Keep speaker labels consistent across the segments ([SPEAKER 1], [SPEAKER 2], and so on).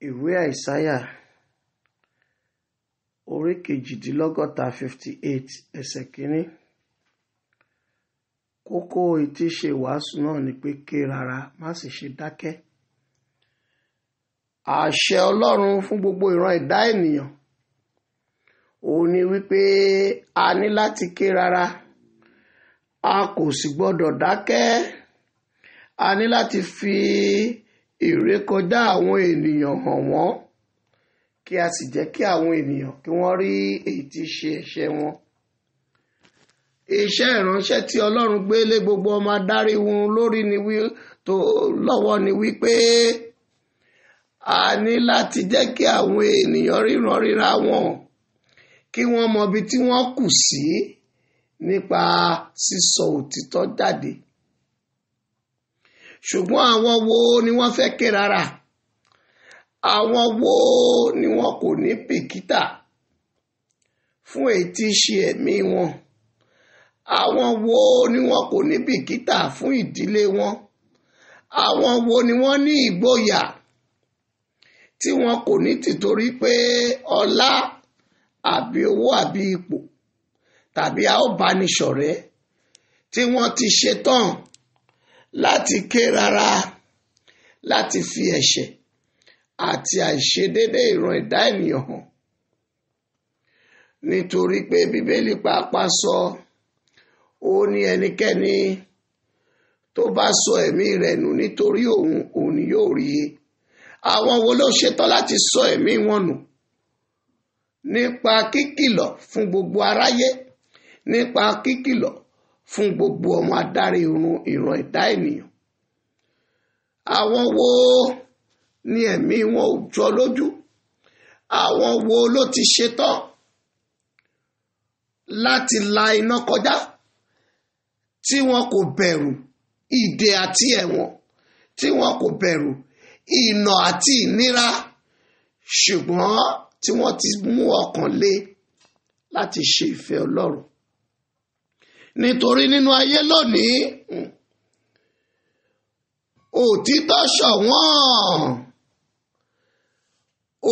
[SPEAKER 1] Ìwé Àìsáyà orí 68, 58, ẹsẹ̀ 1. Kókó ìtí ṣe ìwàásù náà ni pé ké rárá, má sì ṣe dákẹ́. Àṣẹ Ọlọ́run fún gbogbo ìran ẹ̀dá ènìyàn òun ni wípé a ní láti ké rárá, a kò sì gbọ́dọ̀ dákẹ́. A ní láti fi ìrékọjá àwọn ènìyàn hàn wọ́n, kí a sì jẹ́ kí àwọn ènìyàn kí wọ́n rí èyí tí ṣe ẹ̀ṣẹ̀ wọn. Iṣẹ́ ìránṣẹ́ tí Ọlọ́run gbé lé gbogbo ọmọ adarí wọn lórí ni wí tó lọ́wọ́ ni wípé a ní láti jẹ́ kí àwọn ènìyàn ríran ríra wọn, kí wọ́n mọ ibi tí wọ́n kù sí nípa sísọ òtítọ́ jáde. Ṣùgbọ́n àwọn wo ni wọ́n fẹ́ ké rárá? Àwọn wo ni wọn kò ní bìkítà fún èyí tí í ṣe ẹ̀mí wọn? Àwọn wo ni wọn kò ní bìkítà fún ìdílé wọn? Àwọn wo ni wọ́n ní ìgboyà tí wọn kò ní tìtorí pé ọlá àbí owó àbí ipò tàbí a ó bá ní ṣọ̀rẹ́, tí wọ́n ti ṣetán láti ké rárá, láti fi ẹ̀ṣẹ̀ àti àìṣedédé ìran ẹ̀dá ènìyàn hàn? Nítorí pé Bíbélì pàápàá sọ, ó ní ẹnikẹ́ni tó bá sọ ẹ̀mí rẹ̀ nù nítorí òun, òun ni yóò rí i. Àwọn wo ló ṣetán láti sọ ẹ̀mí wọn nù nípa kíkìlọ̀ fún gbogbo aráyé, nípa kíkìlọ̀ fún gbogbo ọmọ adarí irun ìran ẹ̀dá ènìyàn? Àwọn wo ni ẹ̀mí wọn ò jọ lójú? Àwọn wo ló ti ṣetán láti la iná kọjá, tí wọn kò bẹ̀rù ìdè àti ẹ̀wọ̀n, tí wọn kò bẹ̀rù ìnà àti ìnira, ṣùgbọ́n tí wọ́n ti mú ọkàn lé láti ṣe ìfẹ́ Ọlọ́run? Nítorí nínú ayé lónìí, òtítọ́ ṣọ̀wọ́n,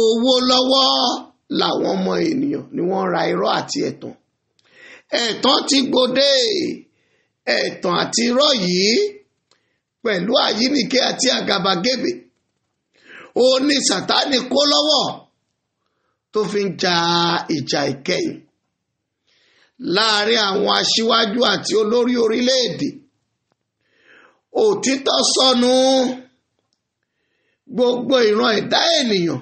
[SPEAKER 1] owó lọ́wọ́ làwọn ọmọ ènìyàn ni wọ́n ra irọ́ àti ẹ̀tàn. Ẹ̀tàn ti gbòde, ẹ̀tàn àti irọ́ yìí pẹ̀lú àyíníke àti àgàbàgebè ó ní Sátánì kó lọ́wọ́ tó fi ń ja ìjà ìkẹyìn láàrin àwọn aṣíwájú àti olórí orílẹ̀-èdè. Òtítọ́ sọnù, gbogbo ìran ẹ̀dá ènìyàn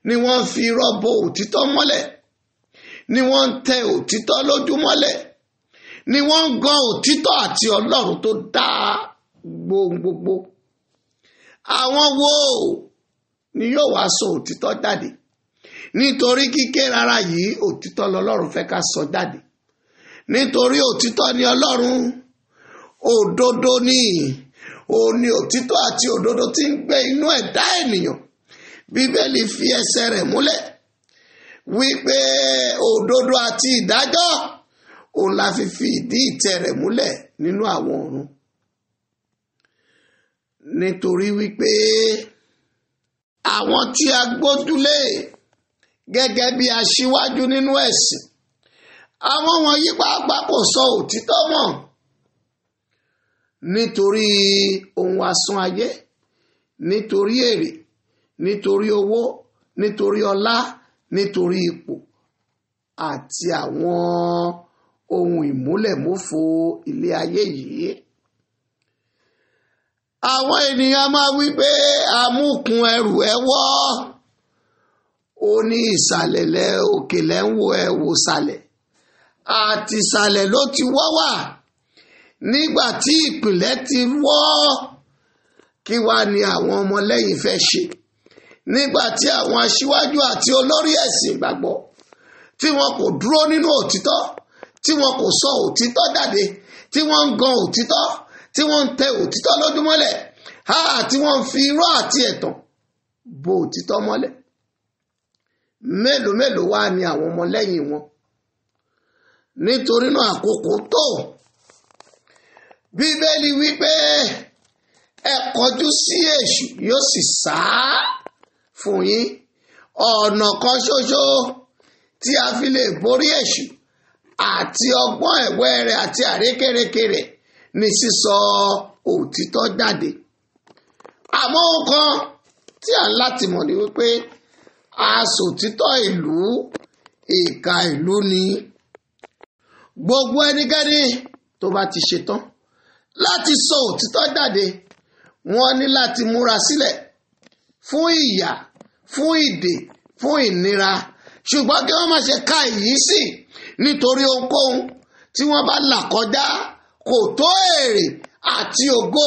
[SPEAKER 1] ni wọ́n fi irọ́ bo òtítọ́ mọ́lẹ̀, ni wọ́n ń tẹ òtítọ́ lójú mọ́lẹ̀, ni wọ́n ń gan òtítọ́ àti Ọlọ́run tó dá gbogbo. Àwọn wo ni yóò wá sọ òtítọ́ jáde? Nítorí kíké rárá yìí, òtítọ́ lọ́lọ́run fẹ́ ká sọ jáde. Nítorí òtítọ́ ni Ọlọ́run, òdodo ni òun ni òtítọ́ àti òdodo tí ń gbé inú ẹ̀dá ènìyàn. Bíbélì fi ẹsẹ̀ rẹ̀ múlẹ̀ wípé òdodo àti ìdájọ́ òun la fi fi ìdí ìtẹ́ rẹ̀ múlẹ̀ nínú àwọn ọ̀run. Nítorí wípé àwọn tí a gbójúlé gẹ́gẹ́ bí aṣíwájú nínú ẹ̀sìn, àwọn wọ̀nyí pàápàá kò sọ òtítọ́ mọ́, nítorí ohun asán ayé, nítorí èrè, nítorí owó, nítorí ọlá, nítorí ipò àti àwọn ohun ìmúlẹ̀mófo ilé ayé yìí. Àwọn ènìyàn máa wí pé amúkùn ẹrù ẹ wọ́, ó ní ìsàlẹ̀ lẹ òkè lẹ́ ń wo ẹ wò sàlẹ̀, àti ìsàlẹ̀ ló ti wọ́ wà. Nígbà tí ìpìlẹ̀ ti wọ́, kí wá ni àwọn ọmọlẹ́yìn fẹ́ ṣe? Nígbà tí àwọn aṣíwájú àti olórí ẹ̀sìn ìgbàgbọ́ tí wọn kò dúró nínú òtítọ́, tí wọn kò sọ òtítọ́ jáde, tí wọ́n ń gan òtítọ́, tí wọ́n ń tẹ òtítọ́ lójúmọ́lẹ̀, tí wọ́n ń fi irọ́ àti ẹ̀tàn bo òtítọ́ mọ́lẹ̀. Mélòó mélòó wá ni àwọn ọmọlẹ́yìn wọn? Nítorí náà àkókò tó. Bíbélì wípé ẹ kọjú sí èṣù, yóò sì sá fún yín. Ọ̀nà kan ṣoṣo tí a fi lè borí èṣù àti ọgbọ́n ẹ̀wẹ́ rẹ̀ àti àrékérekè rẹ̀ ní sísọ òtítọ́ jáde. Àmọ́ ohun kan tí à ń láti mọ̀ ni wípé aṣòtítọ́ ìlú, ìkà ìlú ni. Gbogbo ẹnikẹ́ni tó bá ti ṣetán láti sọ òtítọ́ jáde, wọ́n ní láti múra sílẹ̀ fún ìyà, fún ìdè, fún ìnira, ṣùgbọ́n kí wọ́n má ṣe ka èyí sí, nítorí ohunkóhun tí wọ́n bá là kọjá kò tó èrè àti ògo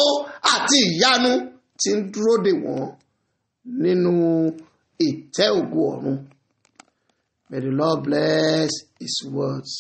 [SPEAKER 1] àti ìyanu tí ń dúró dè wọ́n nínú ìtẹ́ ògo ọ̀run. May the Lord bless his words.